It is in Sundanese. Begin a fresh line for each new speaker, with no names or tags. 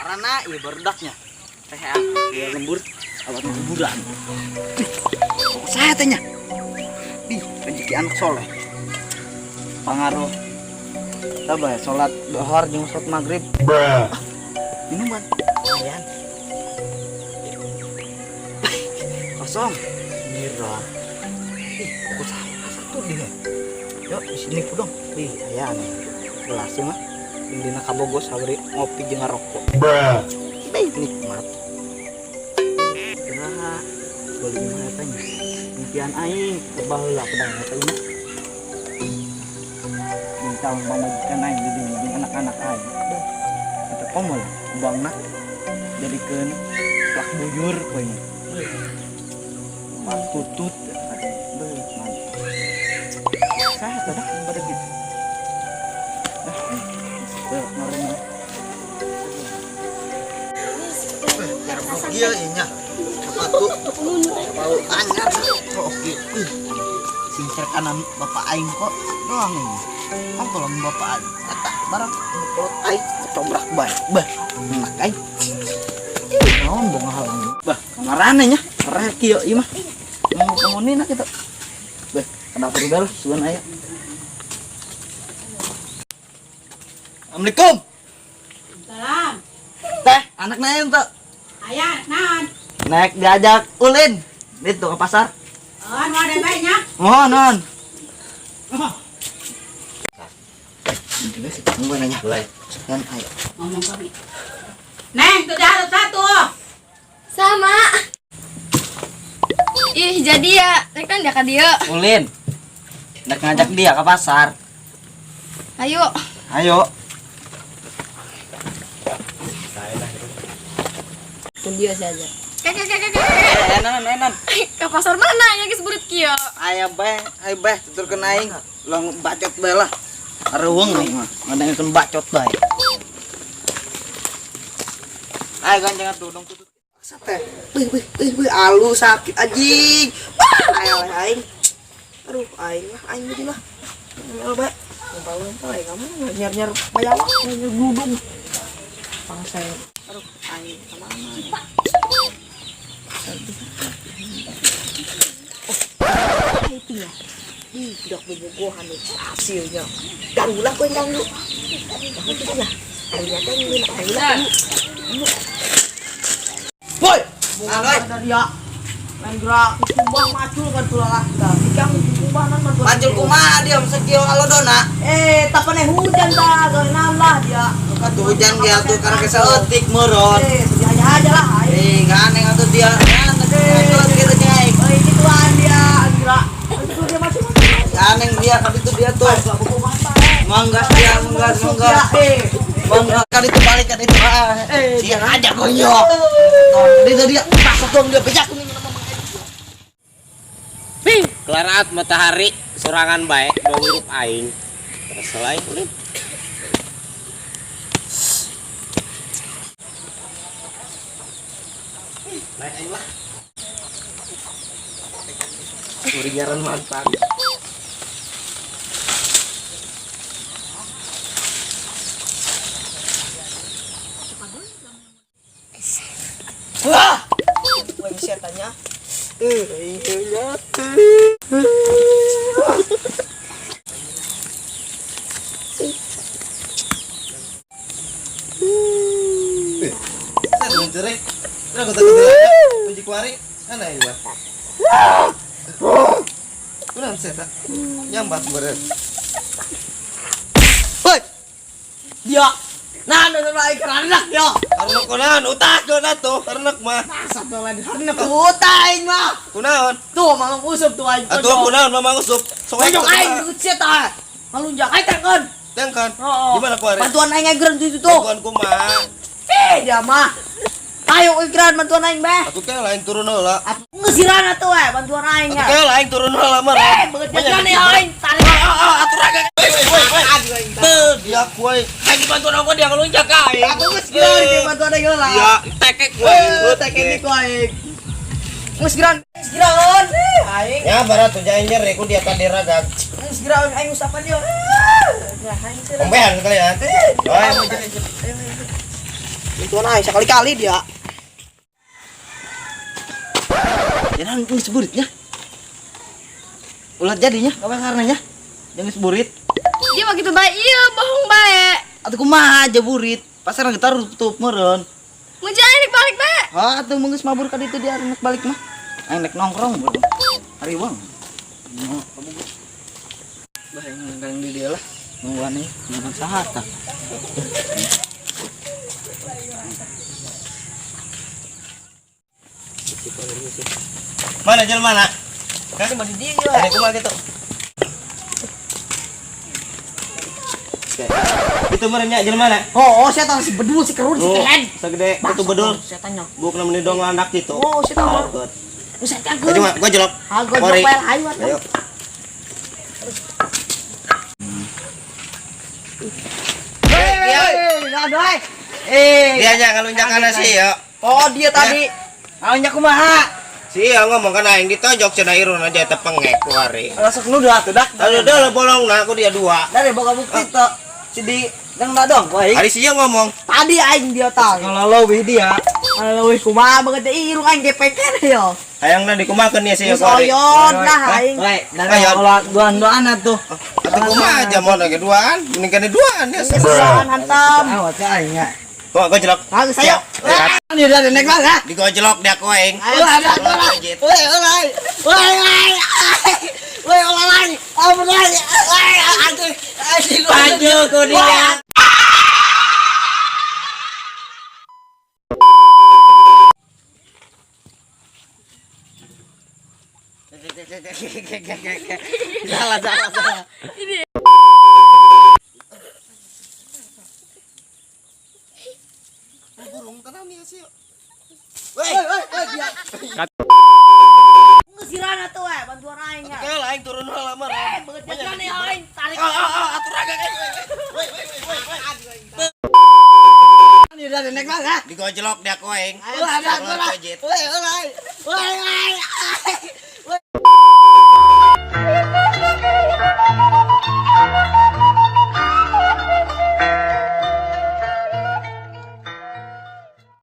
Karena ieu barudaknya. Teh dia lembur awak kuburan. Kok saya tanya? Di rezeki anak soleh. Pangaruh Tabah ya, sholat dohor jeung sholat maghrib. Ah, minuman. Lumayan. Kosong. Mirah. Ih, kok salah satu dia. Yuk, di sini dong. Ih, aya nih. Gelas mah. Jeung dina kabogo sabari ngopi jeung ngarokok. Baik nikmat. Gerak. Beli mah eta nya. Impian aing baheula pedang eta mah. Minta pamajikan aing di dinya jeung anak-anak aing. Duh, eta komo lah kubangna jadikeun plak bujur poe mah. Tutut beuh mantap. Saha teh dah pada gitu. Dah, tuh ngaruh.
Iya inya. Sepatu. Sepatu anyar. Oke.
Ih, sing kanan bapak aing kok doang ini. Kan kalau bapak aing eta barang kolot aing ketobrak bae. Bah, enak aing. Ih, naon dong ngahalang. Bah, kamarana nya? Rek kieu ieu mah. Mau kamonina kitu. Bah, kenapa udah lah sugan aya. Assalamualaikum.
Salam.
Teh, anak naik tuh.
Aya, naon?
Naik diajak ulin. Itu ke pasar.
Oh, nu ada bae nya.
Mohon, mohon. Tunggu nanya.
Boleh.
Dan ayo.
Ngomong kami. Neng, tuh dah satu.
Sama. Ih, jadi ya, rek kan dia ka dieu.
Ulin. Nak ngajak dia ke pasar.
Ayo.
Ayo.
Tuh dia saja. Kek kek kek kek.
Enan, enan.
Ke pasar mana ya geus burit kieu?
Aya bae, ayo bae tuturkeun aing. Long bacot bae lah. Areuweung aing mah. Ngadengkeun bacot bae. Ayo ganjeng atuh dong tutut.
Teh. Beuh beuh beuh beuh alu sakit anjing. Wah, ayo aing. Aduh, aing lah, aing jadi lah. Ngomel bae. Lempar-lempar aing kamu nyar-nyar bayawak, nyar gludung. Bangsa. Aduh, aing kemana? Oh, itu ya. Ih, budak bobogohan nih hasilnya. Ganggu lah gue ganggu. Ganggu tuh ya. Ternyata ini nak ganggu lah.
Boy.
Aloy dari ya. Main gerak kumbang macul kan tuh lah kita. Ikang kumbang nan macul.
Macul kumaha dia sakieu alodona.
Eh, tapane hujan dah, gawe lah dia.
Atuh hujan dia tuh karena keseetik meureun.
Eh, sedih aja aja lah. Aing.
Eh, ganeng atuh dia. Ganeng gitu nya aing.
Eh, gituan dia, gerak. Itu dia macul.
Ganeng dia kan itu dia tuh. Manggas dia, manggas, manggas.
Eh,
Mangga kan itu balik kan itu.
Eh,
Si aja gonyok. Itu dia masuk dong dia bejak nih.
Kelarat matahari sorangan bae dong hirup aing. Terus selain ulin.
Naik aing lah. Urigaran mantap.
Wah. Wah, setannya. Eh, iya.
Saya mencuri. Terus aku kunci kuari. Mana ini, Pak? Kurang saya tak. Nyambat beren.
Woi. Dia. Nah, nah, nah, aing anak dia.
Karena kunaon utak kunaon tuh, karena mah.
Masa tuh lain harna kuta aing mah.
Kunaon?
Tuh mamang usup tuh aing.
Atuh kunaon mamang usup. Sok
Pojok aing duit sia tah. Malunjak aing tangkeun.
Tangkeun.
Oh.
Gimana kuari?
Bantuan aing aing itu tuh.
Bantuan kumaha?
Eh, dia mah. Ayo ikran bantuan aing beh.
Aku kayak lain turun heula.
Atuh ngesiran atuh eh bantuan aing
Aku
ya.
kayak lain turun heula mah.
Eh, beget jajan ya aing. Tarik.
Atuh raga. Woi woi woi. Tuh, dia kuai.
Aing dibantuan aku dia ngelunjak ka aing.
Aku geus geus bantuan aing heula.
Iya, tekek gua.
Eh, tekek di ku aing. Geus geran, geus geran. Aing.
Ya barat tuh jangan nyeri ku dia tadi ragag.
Geus geran aing usapan dia. Nah, aing sih.
Ombehan sekalian. Oh,
Bantuan aing sekali-kali dia.
Jangan geus buritnya. Ulah jadinya ka pasarna nya. Jangan geus burit.
Dia mah gitu bae ieu bohong bae.
Atuh kumaha aja burit. Pasarna geus tutup meureun.
Mun jadi rek balik bae.
Ah, atuh mun geus mabur ka ditu dia rek balik mah. Aing rek nongkrong meureun. Hariwang. Bah, aing ngang di dia lah. Nungguan nih, nungguan saha tah.
Mana jelema mana?
Hah? Masih dia.
Ada kumaha gitu. Itu meureun nya jelema mana?
Oh, saya tahu si bedul si kerun si
Oh,
keren.
segede itu bedul.
Saya tanya.
Buk namanya dong landak gitu.
Oh, saya tahu. Saya tahu.
Ayo mah, gua jelok.
Ah, gua
Mori.
jelok ayo atuh.
Ayo.
Eh,
Dia nya ngalunjak kana sih ya.
Oh, dia tadi.
awalnya kumaha?
Si ya ngomong kana aing ditonjok cenah irun aja teh pengek ku hari.
Langsung nuduh atuh dak.
Aduh dah bolong nah aku dia dua.
Dari boga bukti tuh. Si di dang dong, ku aing.
Hari sia ngomong.
Tadi aing dia tahu.
Kalau leuwih dia,
Kalau leuwih kumaha banget teh irung aing gepekeun yo.
Hayangna dikumakeun ya sih
Geus
ku hari.
oyon lah aing.
Woi, dari
Ayo.
kalau duaan-duaan atuh.
Atuh kumaha aja mau lagi duaan, mending kana duaan ya.
Duaan hantam.
Awas ka aing ya.
Gua gua jelok.
Kang saya.
Ini udah naik lah ya.
Digojlok dia ku aing.
Ulah, ulah, ulah. Woi, ulah. Woi, woi. Woi, ulah lagi. Ampun lagi. Woi, aduh. Aduh.
Maju ku dia.
Salah, salah, salah.
Burung tenang nih sih.
Woi, woi, woi, dia.
Ngusirana tuh we, bantuan aing ya.
Oke, aing turun heula mah.
Banget jajan nih aing, tarik.
Ah, ah, ah, atur agak aing. Woi, woi, woi, woi.
Ini udah naik lah ya.
Digojlok dia ku aing.
Ulah, ulah, ulah. Woi, ulah. Woi, woi.